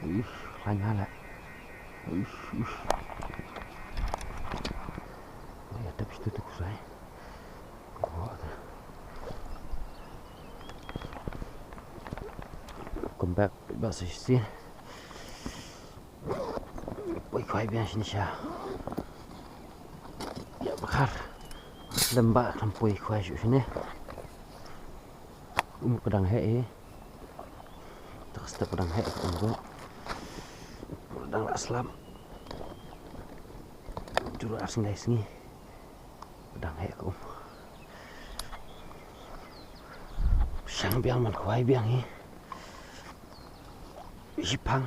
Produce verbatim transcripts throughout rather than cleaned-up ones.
Ih, khlaiñ ha la. Ih, ih. Ïa dap shi tu tu kusai. Come back ba sa shi. Poi khwai biang shini sha. Ïa ba khar. Lem ba kan poi khwai shu shini. Um ka dang heh eh. Tak step ka dang heh ka um ko. Dang la slap. Juru ar sngi lai sngi. Dang heh ka um. Shang biang man khwai biang hi. Shipang.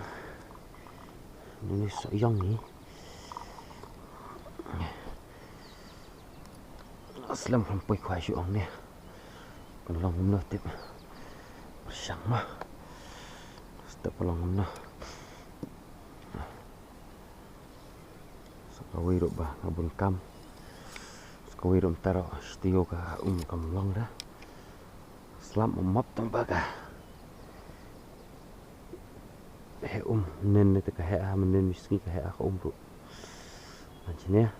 Ni so yong hi. Slem kham poi khwai shu ong ni. Kan long kumno tip. Shang ma. Step long kumno. Sa kawei ruh ba nga bun kam. Sa kawei ruh mynta ruh shtio ka um kam long da. Slap map tang ba ka. Heh um nen ne te ka heh ha, nen mi sngi ka heh ha ka um ruh. Anjine.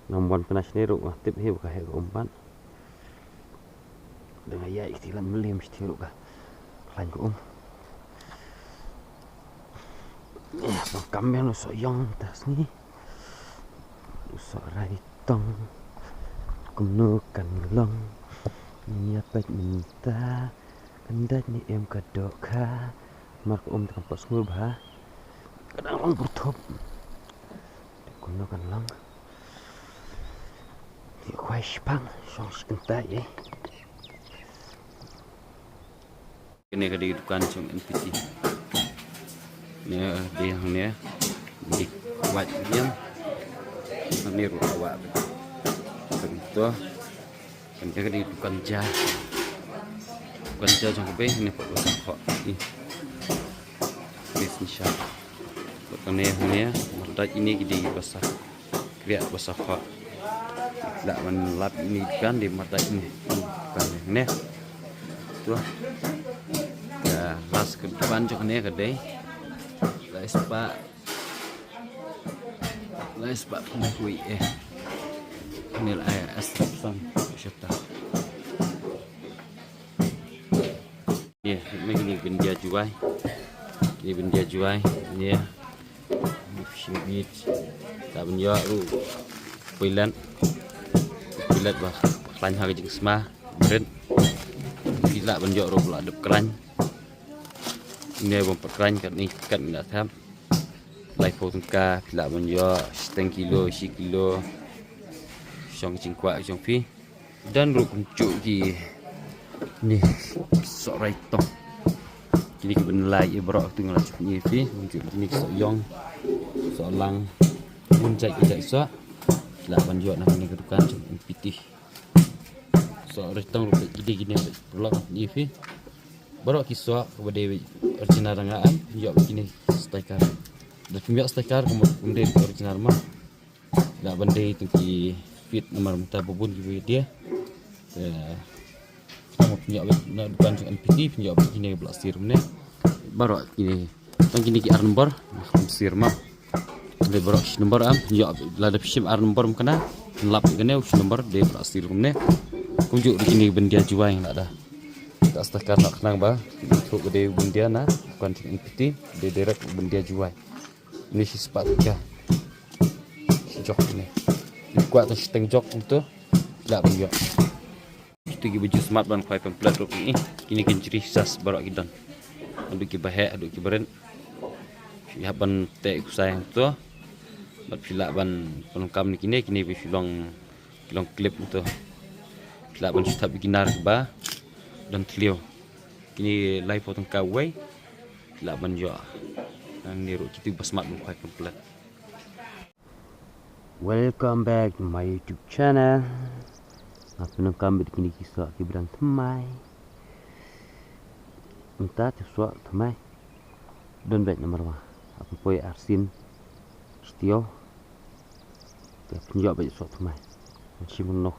Ngam wan pynah shane ruh nga tip hi ba ka heh ka um ban. Dang ïa ikti lam lem shiti ruh ka khlaiñ ka um. Ïa, pang kam biang u soh yong ta sngi. U soh rai tong. Kumno kan long. Ïa peit mynta. Kan dait ne em ka dohkha. Mar ka um te kam pat sngur bha. Ka dang long pyrthup. Te kumno kan long. Te khwai shipang shong shi kynta eh. Kane ka dei dukan jong N P T. Ne dei hangne. Dei wait biang. Hangne ruh wah. Kan to. Kan ka dei dukan ja. Dukan ja jong ka bei ne pat ba sa khoh. Ni. Ni shisha. Bad kane hangne, mardat ine ki dei ba sa kriah ba sa khoh. Lah ban lap ine dukan dei mardat ine. Dukan ne. Tu. Ka last ka dukan jong kane ka dei. Lai spah. Lai spah phew eh. Kane la ai as sam shata. Ye, me kine byndia juwai. Kine byndia juwai. Ye. Shibit. Ta byndia ru. Pilat. Pilat ba khlaiñ ha ka jingsma. Bret. Phi lah ban ïoh ruh ba la dep khlaiñ. Ne bym pat khlaiñ katne katne la thap. Laiphew tyngka phi lah ban ïoh shiteng kilo, shi kilo. Shong jingkwah jong phi. Don ruh kumjuh kine soh rai tong. Kine ki ban lai ïa baroh tu nga la ju pyni ïa phi. Kumjuh kine ki soh yong, soh lang. Bun jait ki jait soh. Lah ban ïoh na kane ka dukan jong N P T. Soh rai tong ruh kine kine paralok nga pyni ïa phi. Baroh ki soh kaba dei original nga am ïoh kine sticker. Da phi ïoh sticker kum kum dei original ma. Lah ban dei tang ki fit namar mynta ba bun kiba ïa dia. Te tang ba pynïoh beit na dukan jong N P T pynïoh beit kine ba la sir mynne. Baroh kine tang kine ki ar nombor kum sir ma. Dei baroh shi nombor am pynïoh beit lada phi shim ar nombor mynta pynlap beit kane u shi nombor dei ba la sir mynne. Kumjuh dei kine byndia juwai lada. Ta sticker noh khnang ba phi ïathuh ba dei byndia na dukan jong N P T dei direct byndia juwai. Ni shi spah tyngka. Shi jok ni. Ni kwah tang shiteng jok kumto. Lah ban ïoh. Kito kiba ju smat ban khwai pamphlet ruh ki. Kine ki jri sas baroh ki don. Haduh kiba heh, haduh kiba rit. Phi hap ban teh kusai hangto. Bad phi lah ban pynlong kam na kine, kine ba phi long, phi long clip hangto. Phi lah ban shu thap ïa ki nar kiba don thliew. Kine laiphew tyngka uwei. Phi lah ban ïoh. Nangne ruh kito ba smat ban khwai pamphlet. Welcome back to my YouTube channel. Nga pyndonkam bad kine ki soh kiba dang thymmai. Mynta te soh thymmai. Don bad namar ba nga pynpoi arsien. Stiaw. Te pynïoh bad soh thymmai. Ngan shim noh.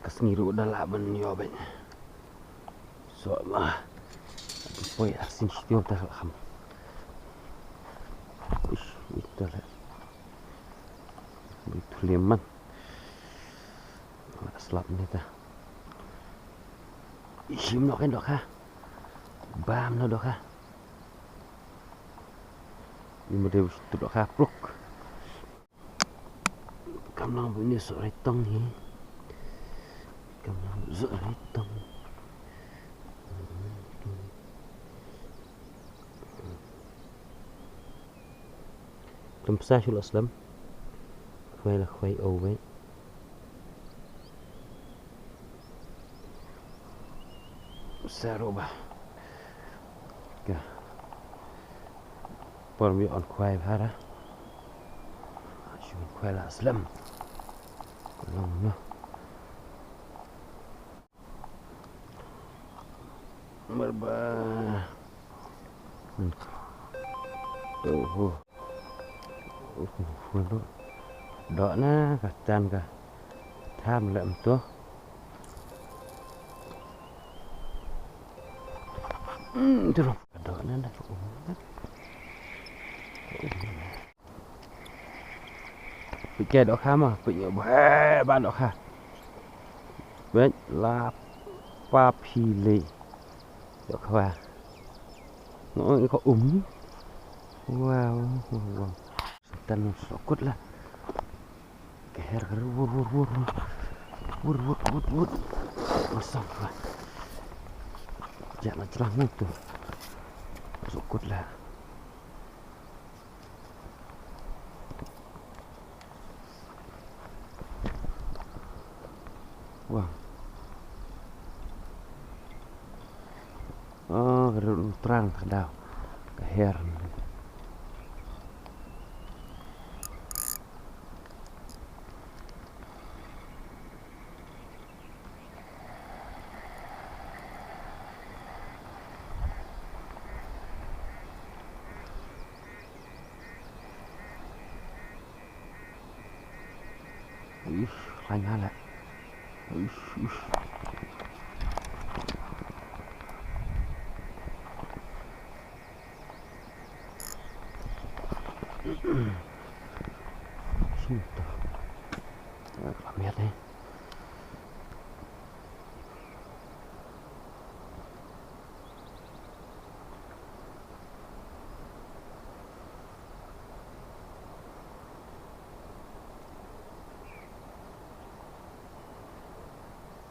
Ka sngi ruh da lah ban ïoh bad. Soh ma. Poi arsien shi taïew ta la kham. Ish, ita la. Bit hlim man. Slap ni ta. Shim noh kan dohkha. Bam noh dohkha. Ni ma dei tu dohkha pluk. Kam lang bu ni sok rai tong hi. Kam lang bu sok rai tong. Tum psa shu la slem. Khwai la khwai o wei. Sa ruh ba. Ka. Por mi on khwai bha ra. Shu khwai la slem. Long no. Marba. Hmm. Oh. Doh na ka tan ka. Tham lem tu. Hmm, tu. Doh na na. Peit dohkha ma, peit ba dohkha. Peit la pa phi le. Dohkha. Ngo ko um. Wow, wow, wow. Tan sokut la. Ka her ka wur wur wur. Wur wur wur wur. Masam. Jangan celah mutu. Sokut la. Wah. Oh, ka rut trang ka daw. Ka her. Uish, khlaiñ haleh. Uish, uish. Sum to. Khlaiñ miat eh.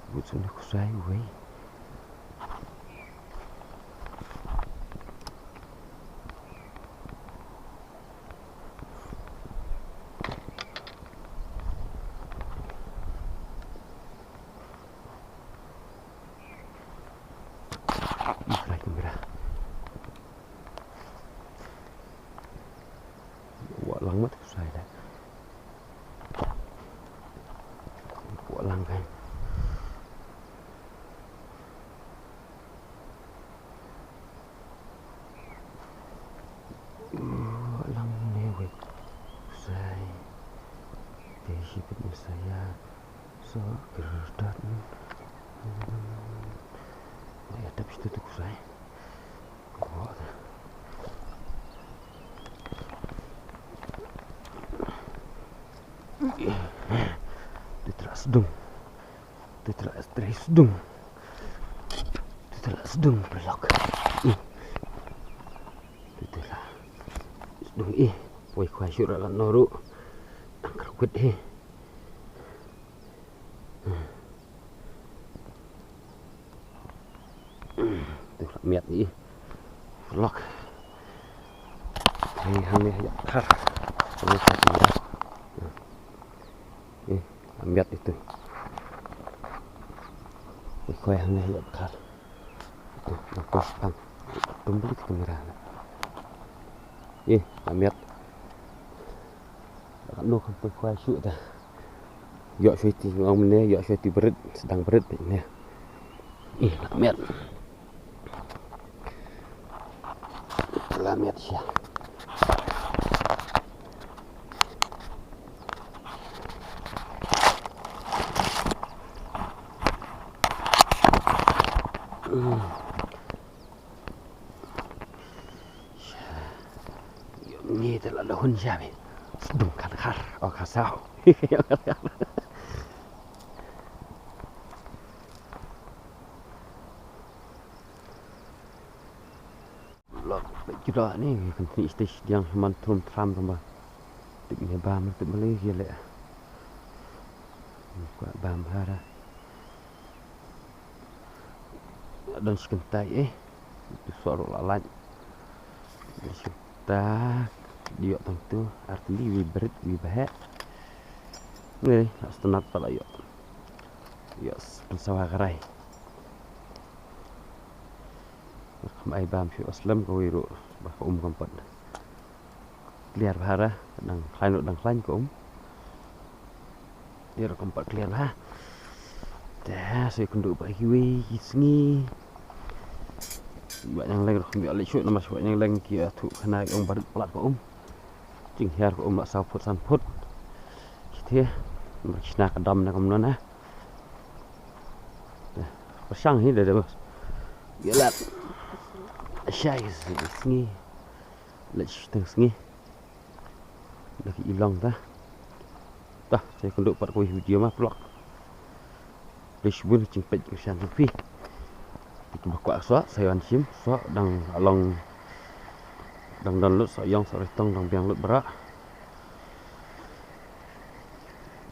Bud sum ni kusai wei. Ih, lai kamera. Wah lang mat kusai da. Wah lang kan. Wah lang ne wei. Kusai. Te shi pit kusai ya. So, kyrdat. Wah, ya tap situ tu kusai. Wah. Te teras dung. Te teras, teras dung. Te teras dung pelok. Te teras dung ih. Wei khwai shu ra la noru. Angker kwit ih. Tu la miat ih. Lok. Hei, hangne ïa khar. Hangne sa ti. Ih, la miat itu. Ih, khoi hangne ïa khar. Tu, tu, tu, pang. Tum beli kamera. Ih, la miat. Ka no kham poi khwai shuh ta. Ïoh shuh ti ong mynne, ïoh shuh ti brit, sdang brit ne. Ih, la miat. La miat sha. Hmm. Ngi te la da hun sha bi. Sdung kan khar, o ka saw. Lok, ba ki da ni, kan ni stage diang man trum tram trum ba. Tik ni bam, tik mali ki le. Kwa bam hara. Don shi kyntai eh. Tu suara la lait. Don shi kyntai. Dio tang tu. Artili wi berit wi bahek. Ni, astronot pala yo. Yo, pynsawa karai. Kam ai bam shu aslem ka wi ru. Bah ka um kam pat. Clear bha ra, dang khlaiñ ruh dang khlaiñ ka um. Ïa ruh kam pat clear bha. Te, sa ïakynduh bad kiwei ki sngi. Wah Nyangleng ruh kam ïoh leit shuh namar sha Wah Nyangleng ki ïathuh khana ong ba rit palat ka um. Jinghiar ka um la saw phut san phut. Kita namar ki shna ka dam na kumno na. Te, pyrshang hi da da bas. Ïa lad. Shai ki sngi. Leit shu teng sngi. Da ki i long ta. Ta, sa ïakynduh pat kawei video ma vlog. Please bun jingpeit ka shan phi. Ki ba kwah soh, sa ïa wan shim, soh dang long. Dang don lut soh ïong, soh ritong, dang biang lut baroh.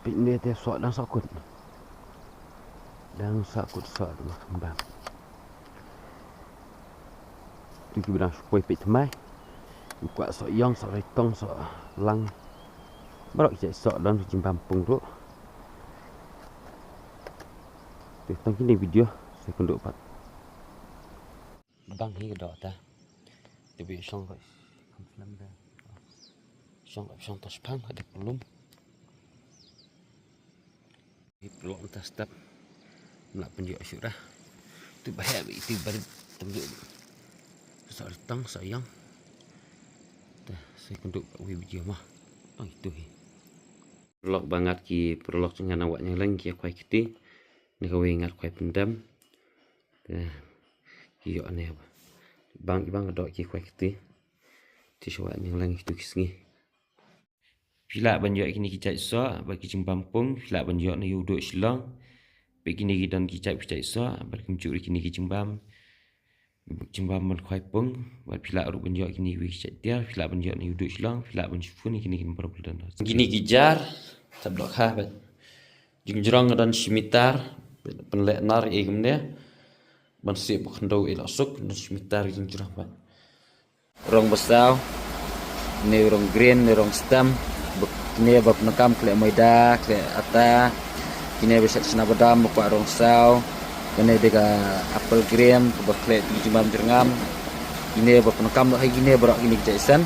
Peit ne te soh dang soh kut. Dang soh kut soh dang bam. Tu ki ba dang shu poi peit thymmai. Ki kwah soh ïong, soh ritong, soh lang. Baroh ki jait soh don ki jingbam pung ruh. Tu tang kine video sa ïakynduh pat. Bang hi ka doh ta. Te ba shong ka. Shong ka shong ta shipang ka dep lum. Ip lok ta step. Mla pynjok shuh dah. Tu bahaya ba itu barit tam juk. Sa ritang sa yang. Dah, sa ïakynduh ka wi video mah. Tang itu hi. Lok ba ngat ki paralok jong nga na Wah Nyangleng ki khwai kti. Ni kawei ngat khwai pyndem. Dah. Ki ïoh ne ba. Bang ibang ka doh ki khwai kti. Te sha Wah Nyangleng itu ki sngi. Phi lah ban ïoh kine ki jait soh bad ki jingbam pung, phi lah ban ïoh na ïa u duh Shillong. Peit kine ki don ki jait, ki jait soh bad kumjuh ruh kine ki jingbam. Jingbam ban khwai pung bad phi lah ruh ban ïoh kine ki jait tiar, phi lah ban ïoh na ïa u duh Shillong, phi lah ban shu phone ïa kine ki number ba la don. Kine ki jar, tab doh kha bad jingjrong ka don shi mitar, pynleh nar ïa kumne. Ban sih ba khyndew ïa la suk, don shi mitar jingjrong bad. Rong ba saw, ne rong green, ne rong stem, ba, kine ba pyndonkam khleh maida, khleh ata, kine ba shet shna badam, ba kwah rong saw, kane de ka apple green, ba khleh jingbam jyrngam, kine ba pyndonkam, hai kine baroh kine ki jait sen.